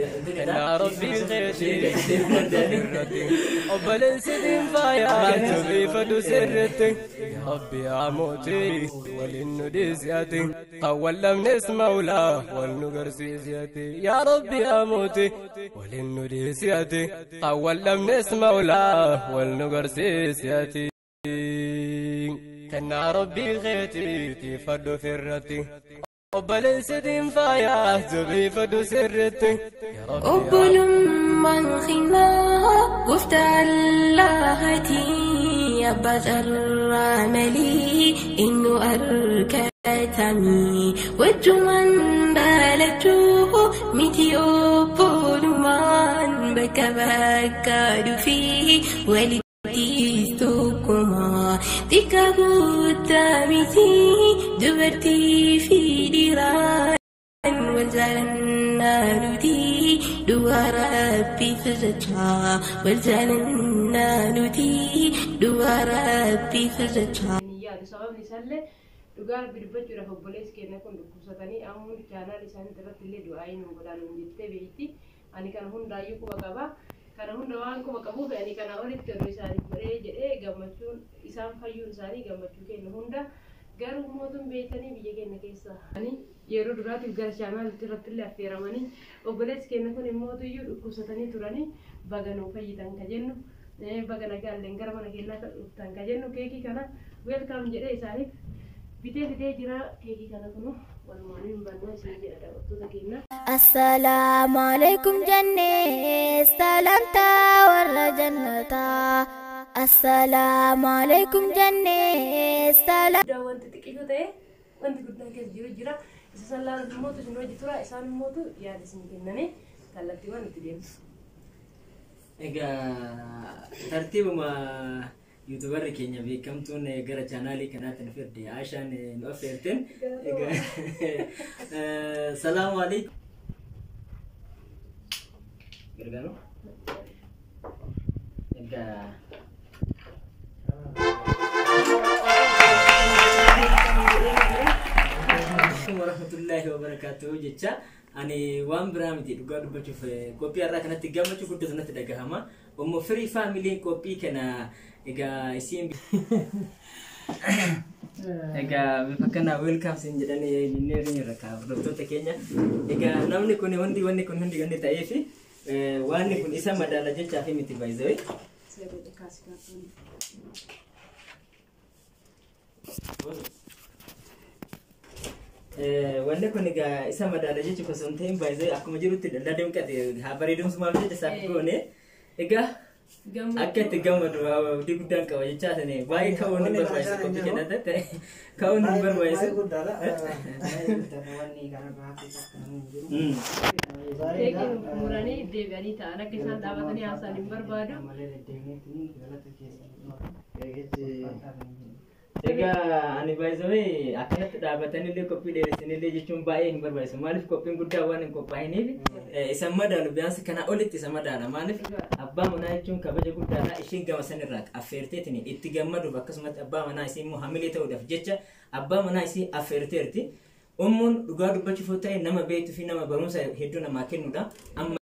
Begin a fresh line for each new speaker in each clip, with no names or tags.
Kennaa Rabbii keetii obboleessi diinfaayaa jabeeffadhu sirriitti. Rabbi yaa mootii waliin nu dhiisiyati, kan wal dhabnes maulaa wal nu garsiisiyati. Yaa Rabbi yaa mootii waliin nu dhiisiyati, kan wal dhabnes maulaa wal nu garsiisiyati. Kennaa Rabbii keetii tiifadhu firratti. Obboleessi diinfaayaa jabeeffadhu sirriitti.
Obbolummaan kennaa gooftaa Allahaatii, abbaa carraa malee eenyu argatamii, wajjumaan dhalachuu miti obbolummaan, bakka bakka dhufee walittis tokkuma, xiqqaa guddaa miti, dubartii fi dhiiraan wal jaalannaa nuti, dhugaa Rabbiif jecha wal jaalannaa nuti, dhugaa Rabbiif jecha.
Yaadu sababni isaallee dhugaa Rabbi dubbachuudhaaf obboleessi keenya kun dhukkubsatanii ammoo channel isaanii irratti illee du'aa nu godhaa nuun jettee beekti. Ani kana hundaayyuu quba qaba. Kana hunda waan quba qabuuf ani kana olitti oduu isaaniif godhee jedhee, gammachuun isaan fayyuun isaanii gammachuu kennu hunda. Garuu mootum beektanii biyya keenya keessa yeroo duraatiif gara channelitti irratti illee affeeramanii, obboleessi keenya kun immoo iyyuu dhukkubsatanii turanii, baga nuu fayyitan ka jennu, baga nagaalleen gara mana keenyaa dhuftan ka jennu, keekii kana welcome jedhee isaaniif bitee fidee jira. Keekii kana kunu walumaan hin bannaa isin jedha, daawwattoota keenya.
Assalaamu alaikum jennee salaamtaa warra jannataa. Assalaamu alaikum jennee salaam.
Guddaa wanti xiqqishoo ta'e wanti guddaan keessa jiru jira. Isa san laaluuf immoo isin hojii tura, isaan immootu yaada isin kennanii kallattiiwwan itti deemu.
Egaa tartiibuma YouTuberri keenya beekamtuun gara channelii kanaatti nu fidde, Aashaan nu affeerteen. Egaa salaamu alaikum. Gargaaru. Egaa warahmatullaahi wabarakaatuhu jecha, ani waan biraa miti, dhugaa dubbachuuf qophii har'aa kanatti gammachuu guddatu natti dhagahama. Ummu Firii Familyn qophii kana egaa isiin egaa bifa kana welcome siin jedhanii jennee jirra kaa hordoftoota keenya. Egaa namni kun hundi, wanni kun hundi wanni ta'eefi wanni kun isa madaala jechaa fi miti baay'ee.
Seerota kaasii kaartoonii.
Wanni kun egaa isa madaala jechuun osoo hin ta'in, baay'ee akkuma jirutti daldala deemqate haa bareedumsumaaf jecha isaaf goone. Egaa akka itti gammadu abdii guddaan qaba jechaa sani, baay'ee ka'uun hin barbaachisu, qophii kennate ka'uun hin barbaachisu.
Baay'ee guddaadha. Baay'ee guddaadha, wanni kanarraa hafe takka hin jiru.
Keekii muranii deebi'anii ta'an akka isaan dhaabatanii haasa'an hin barbaadu.
Malee deddeebineetiin galata keessan.
Egaa ani baay'isawee akkanatti dhaabatanillee qophii dheeressanillee jechuun baay'ee hin barbaachisu. Maaliif, qophiin guddaa waan hin qophaa'iniif isa madaalu biyaansi kana olitti isa madaala. Maaliif, abbaa manaa jechuun kabaja guddaadha. Isheen gama sanirraa affeerteetiin itti gammaduuf, akkasumatti abbaa manaa isii immoo hamilee ta'uudhaaf jecha abbaa manaa isii affeerteerti. Ummuun dhugaa dubbachuuf yoo ta'e nama beektuu fi nama barumsa hedduu namaa kennudha. Amma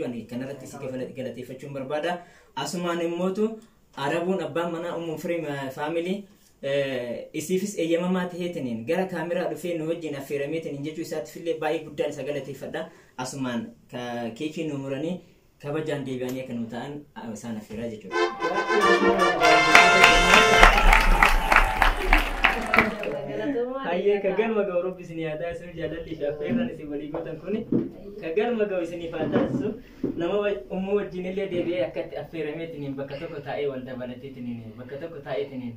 ani kanarratti si galateeffachuun barbaada. Asumaan immootu Arabuun abbaan manaa Ummuun Firii Family isiifis eeyyamamaa taheetiniin gara kaameraa dhufee nu wajjin affeerameetiniin jechuu isaatiif illee baay'ee guddaan isa galateeffadha. Asumaan keekii nu muranii kabajaan deebi'anii akka nu ta'an isaan affeeraa jechuudha. Hayyee, ka galma ga'u Rabbi isin haa taasisu, jaalalli fi affeerraan isin walii gootan kuni ka galma ga'u isiniif haa taasisu, nama ummuu wajjin illee deebi'ee akkatti affeerameetiniin bakka tokko taa'ee wal dabalateetiniin bakka tokko taa'eetiniin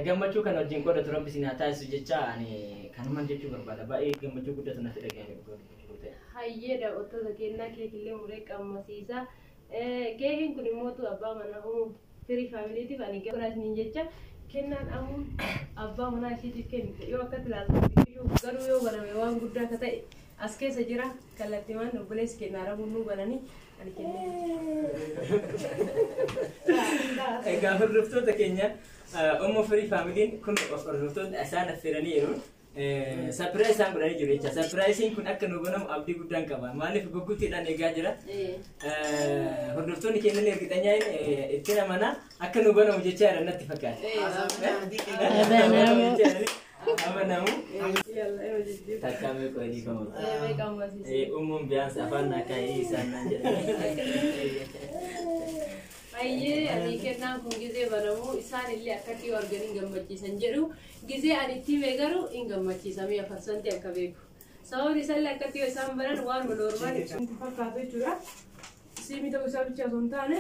gammachuu kan wajjin godhatu Rabbi isin haa taasisu jecha, ani kanumaan jechuu barbaada. Baay'ee gammachuu guddatu natti dhagahame dhugaa dubbachuu ta'e.
Hayyee, daawwattoota kennaa, keekillee muree qammasiisa. Keekiin kun immootu abbaa manaa Uumuu Firii Familytiif ani gara isiniin jecha, kennaan amuun abbaa manaa ishiitiif kennite yoo akkatti ilaaltu garuu yoo baname waan guddaa akka ta'e as keessa jira. Kallattiiwwan obboleessi keenya Arabuun nuu bananii ani kennee.
Egaa hordoftoota keenya, Ummu Firii Familyn kun hordoftoota isaan affeeranii jiru. Surprise isaan godhanii jiru jecha. Surpriseiin kun akka nu banamu abdii guddaan qaba. Maaliif gugguttiidhaan eegaa jira. Hordoftoonni keenya illee ergixanyaa ittiin amanaa akka nu banamu jechaa jiran natti fakkaata. Amanamu. Takka meeqa dhiifamu. Uumuun biyaansa afaan naa kaa'ee isaan naan jedhan.
Baay'ee ani kennaan kun gizee banamu isaan illee akkatti yoo arganii hin gammachiisan jedhu, gizee ani itti hime garuu hin gammachiisamee afarsanti akka beeku. Sababni isaallee akkatti yoo isaan banan waan normal ibsu fakkaatu jechuudha. Siimii ta'uu isaa bicha osoo hin taane,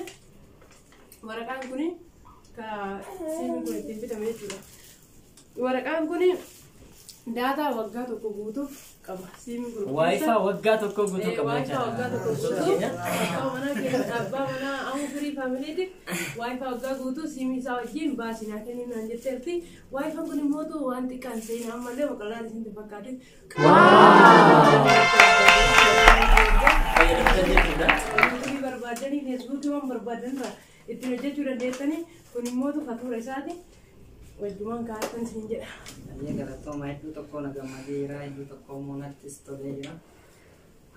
waraqaan kun ka siimiin kun ittiin bitame jechuudha. Waraqaan kun data waggaa 1 guutuuf qaba. Siimiin kun.
WiFi waggaa 1 guutuu qaba.
WiFi waggaa 1 guutuu abbaa manaa keenya, abbaa manaa Amuu Firii Familytiif WiFi waggaa guutuu siimii isaa wajjin baasinaa kennuu naan jetteerti. WiFin kun immoo waan xiqqaan seenaa ammallee maqalaan isin fakkaate.
Fayyadamtan jechuudha.
YouTubeii barbaadanii, Facebookii waan barbaadan irraa ittiin hojjechuu dandeettanii, kun immoo fatuura isaati. Wajjumaan kaa'atan isin jedha.
Baay'ee galatooma, hedduu tokko na gammadeera, hedduu tokko immoo nattis tolee jira.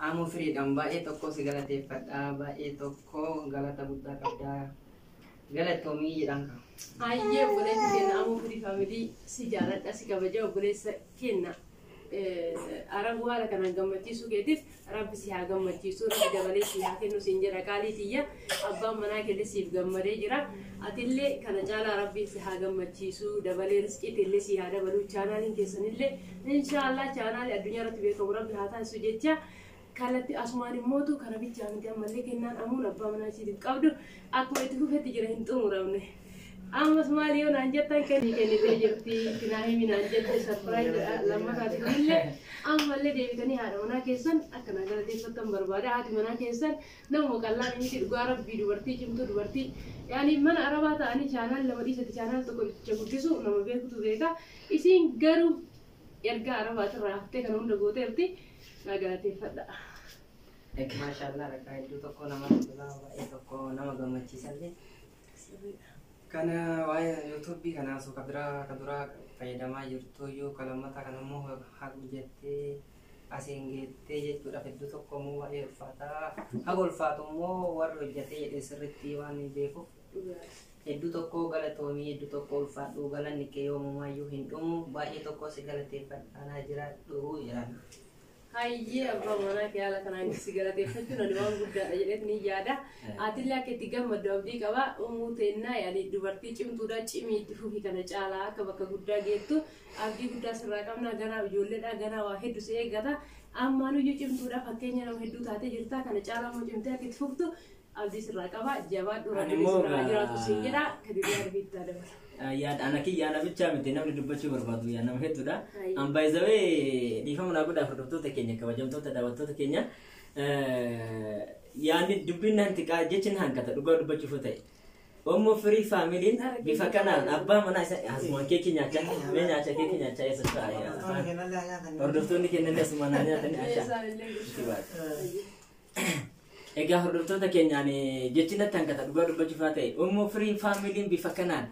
Amuu Firiidhaan baay'ee tokko si galateeffadha, baay'ee tokko galata guddaa qabda. Galatoomii jedhaan qaba.
Hayyee, obboleessi keenya Amuu Firii Family, si jaaladha, si kabaja. Obboleessa keenya Arabu, haala kanaan gammachiisuu keetiif Rabbi si haa gammachiisu, Rabbi dabalee si haa kennu siin jedha. Qaalii tiyya, abbaan manaa keellee siif gammadee jira. Atillee kana caalaa Rabbi si haa gammachiisu, dabalee riskiitti illee si haa dabalu, chaanaaliin keessanillee inshaallah chaanaalii addunyaa irratti beekamu Rabbi haa taasisu jecha. Kalatti asumaan immootu kana bichaa miti, ammallee kennaan Amuun abbaa manaa isiitiif qabdu akkuma itti fufetti jira, hin xumuramne. Ammas maali yoo naan jettan, kenni kennitee jirti, itti naa himi naan jette. Surprise lammataati kunillee. Ammallee deebitanii haadha manaa keessan akka naa galateeffattan barbaada. Haati manaa keessan nama qallaan miti, dhugaa Rabbii, dubartii cimtuu, dubartii yaani mana Arabaa ta'anii channel lama dhiisati channel tokko guddisu nama beekutu beeka. Isiin garuu ergaa Arabaatirraa haftee kana hunda gooteerti, naa galateeffadha.
Maashaallah, rakkaa hedduu tokko namatti tola, baay'ee tokko nama gammachiisallee. Kana waa'ee YouTubeii kanaa osoo ka biraa ka duraa fayyadamaa jirtu iyyuu, ka lammataa kana immoo hagu jettee asiin geettee jechuudhaaf hedduu tokko immoo baay'ee ulfaataa. Haga ulfaatu immoo warri hojjetee jedhee sirriitti waan beekuuf, hedduu tokko galatoomii, hedduu tokko ulfaadhu, galanni kee yoomumaayyuu hin dhumu, baay'ee tokko si galateeffadha, naa jiraadhu jedhan.
Hayyee, abbaa manaa kee haala kanaan si galateeffachuun ani waan guddaadha jedheet ni yaada. Atillee akka itti gammaddu abdii qaba. Uumuu teennaa yaani dubartii cimtuudha, cimii itti fufi, kana caalaa akka bakka guddaa geettu abdii guddaa sirraa qabna. Ganaa ijoolleedha, ganaa waa hedduu si eeggata. Ammaan iyyuu cimtuudha, fakkeenya nama hedduu taatee jirta. Kana caalaa immoo cimtee akka itti fuftu abdii sirraa qaba. Jabaadhu,
Ani
Rabbi
immoo
sirraa jiraatu siin jedha. Kadirii arbiittaa dabala.
Yaada ana kiyya ana bichaa miti, namni dubbachuu barbaadu yaa nama hedduudha.
Ayyi.
An baay'isawee dhiifama naa godhaa, hordoftoota keenya, kabajamtoota daawwattoota keenya. Yaadni dubbiin hantiqaa jechi ni hanqata dhugaa dubbachuuf yoo ta'e. Ommoo Firii Familyn bifa kanaan abbaa manaa isa asumaan keekii nyaachaa, mee nyaachaa, keekii nyaachaa, eessa ta'a? Hordoftoonni keenya asumaan haa nyaatanii ashaa.
Isaan illee.
Egaa hordoftoota keenyaan, jechi natti hanqata dhugaa dubbachuuf haa ta'e. Ommoo Firii Familyn bifa kanaan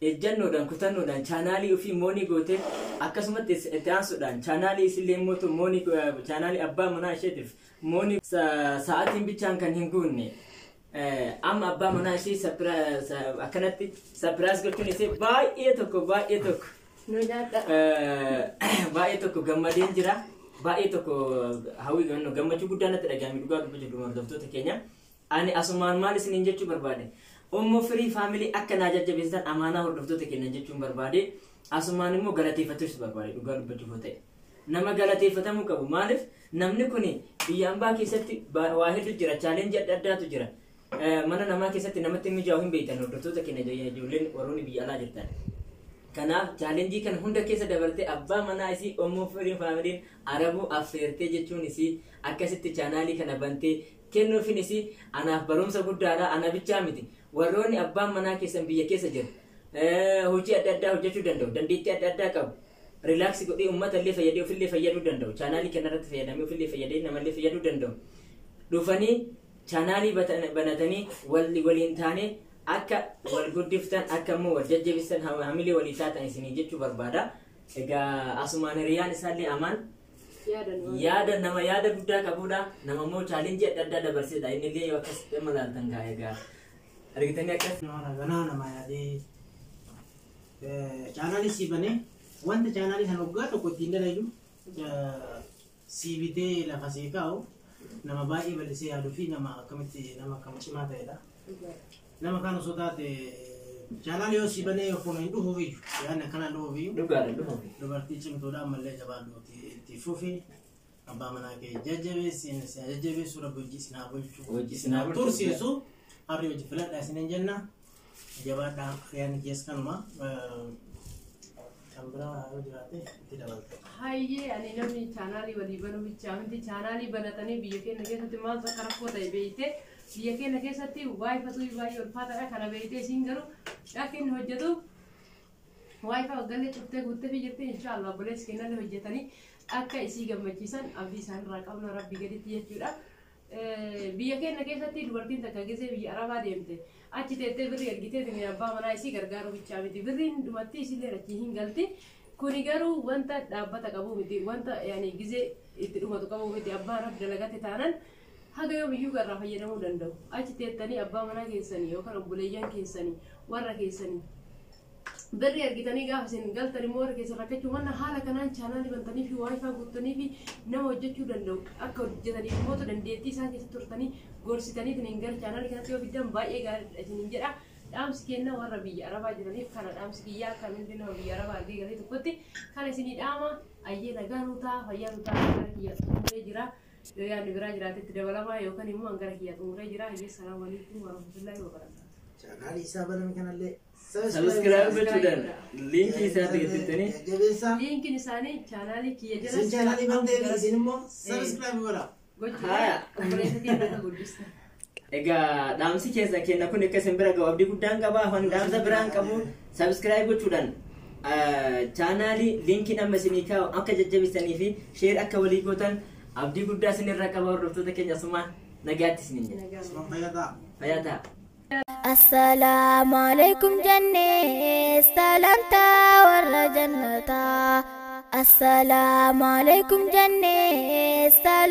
ejjannoodhaan, kutannoodhaan chaanaalii ofii moonii gootee, akkasumatti itti aansuudhaan chaanaalii isillee immoo moonii, chaanaalii abbaa manaa isheetiif moonii sa'aatiin bichaan kan hin guunne, amma abbaa manaa ishee akkanatti surprise gochuun ishee baay'ee tokko, baay'ee tokko
Nu nyaadha.
Baay'ee tokko gammadeen jira. Baay'ee tokko hawwii gammachuu guddaa natti dhagahame dhugaa dubbachuu, hordoftoota keenya. Ani asumaan maal isiniin jechuu barbaade? Ummu Firii Family akka naa jajjabeessitan amaanaa hordoftoota keenya jechuun barbaade. Asumaan immoo galateeffachuus barbaade, dhugaa dubbachuuf yoo ta'e. Nama galateeffatamuu qabu, maaliif namni kun biyya ambaa keessatti waa hedduu jira, challengeii adda addaatu jira. Mana namaa keessatti namatti mijaa'u hin beektan, hordoftoota keenya, ijoolleen warroonni biyya alaa jirtan. Kanaaf challengeii kana hunda keessa dabartee abbaa manaa isii Ommoo Firii Familyn Arabuu affeertee jechuun isii, akkasitti chaanaalii kana bantee kennuufin isii anaaf barumsa guddaadha. Ana bichaa miti, warroonni abbaan manaa keessan biyya keessa jiru, hojii adda addaa hojjechuu danda'u, dandeettii adda addaa qabu, relax godhee uummata illee fayyadee ofillee fayyaduu danda'u, chaanaalii kana irratti fayyadamee ofillee fayyadee namallee fayyaduu danda'u, dhufanii chaanaalii banatanii waliin taanee akka wal guddiftan, akka immoo wal jajjabeessan, hamilee walii taatan isinii jechuu barbaada. Egaa asumaan hiriyaan isaallee amaan yaada nama yaada guddaa qabudha. Nama immoo chaalenjii adda addaa dabarsedha. Inni illee yoo akkas dhimma laaltan gaa egaa argitanii akkas.
Ganaa nama yaadee chaanaalii sii banee wanta chaanaalii sana waggaa tokko ittiin dalagu sii bitee lafa sii kaa'u nama baay'ee bal'isee yaaduu fi nama akkamitti nama akkam cimaa ta'edha. Nama kaan osoo taate chaanaalii yoo sii banee kun hin dhufuuf iyyuu yaadni akkanaan dhufuuf iyyuu
Dhugaadha dhufuufi.
Dubartii cimtuudha ammallee jabaadhuuti itti fufi abbaa manaa kee jajjabeessi inni si jajjabeessu rabbi hojii isin haa bulchu
Hojii isin haa bulchu.
Tursiisu harri hojii filadhaa isinin jenna jabaadhaa yaadni kees kanuma kan biraa yoo jiraate itti dabalta.
Hayyee ani namni chaanaalii walii banuu bichaa miti chaanaalii banatanii biyya keenya keessatti maaltu akka rakkoo ta'e beeyte biyya keenya keessatti waayifatu baay'ee ulfaataadha kana beeyte isiin garuu akka inni hojjetu waayifaa waggallee cuftee guuttee fi jirti inshaallah obboleessi keenyallee hojjetanii akka isii gammachiisan abdii isaanirraa qabna rabbi gaditti jechuudha. Biyya keenya keessatti dubartiin takka gisee biyya arabaa deemte achi teettee birrii ergitee tuni abbaa manaa isii gargaaruu bichaa miti birriin dhumatti isiillee achii hin galti. Kuni garuu wanta dhaabbata qabu miti wanta yaani gisee itti dhumatu qabu miti abbaan rabbi dalagate taanan haga yoomiyyuu garraa fayyadamuu danda'u. Achi teettanii abbaa manaa keessanii yookaan obboleeyyan keessanii warra keessanii birrii argitanii gaafa isin galtan immoo warra keessan rakkachuu manna haala kanaan chaanaalii bantanii fi waayifaa guuttanii fi nama hojjechuu danda'u akka hojjetaniif immoo dandeettii isaan keessatti turtanii gorsitanii ittiin gara chaanaalii kanatti yoo fiddan baay'ee gaariidha isiniin jedha. Dhaamsi kenna warra biyya arabaa jiraniif kana dhaamsi kiyyaa kan hundi nama biyya arabaa argee galee tokkotti kana isinii dhaama ayyee nagaa nuu ta'a fayyaa nuu ta'a gara kiyya xumuree jira yoo yaadni biraa jiraatetti dabalamaa yookaan immoo an gara kiyya xumuree jira ayyee salaamu alaikum warahmatullaahi wabarakaatu.
Chaanaalii isaa baname kanallee
Subscribe gochuudhaan liinkii isaatti geessitanii
jajjabeessaa.
Liinkiin isaanii chaanaalii kiyya jala
Isin chaanaalii bantee fi isin immoo subscribe godhaa.
Gochuudhaan obboleessa keenya akka guddistan.
Egaa dhaamsi keessa kenna kun akka isin bira ga'u abdii guddaan qaba. Afaan dhaamsa biraan qabu subscribe gochuudhaan chaanaalii liinkiin amma isinii kaa'u akka jajjabeessanii fi share akka walii gootan abdii guddaa isinirraa qaba hordoftoota keenya asumaan nagaatti isiniin jedha.
Nagaa.
Asumaan fayyaa ta'a.
Fayyaa ta'a.
Assalaamu alaikum jennee salaamtaa warra jannataa. Assalaamu alaikum jennee salaamtaa.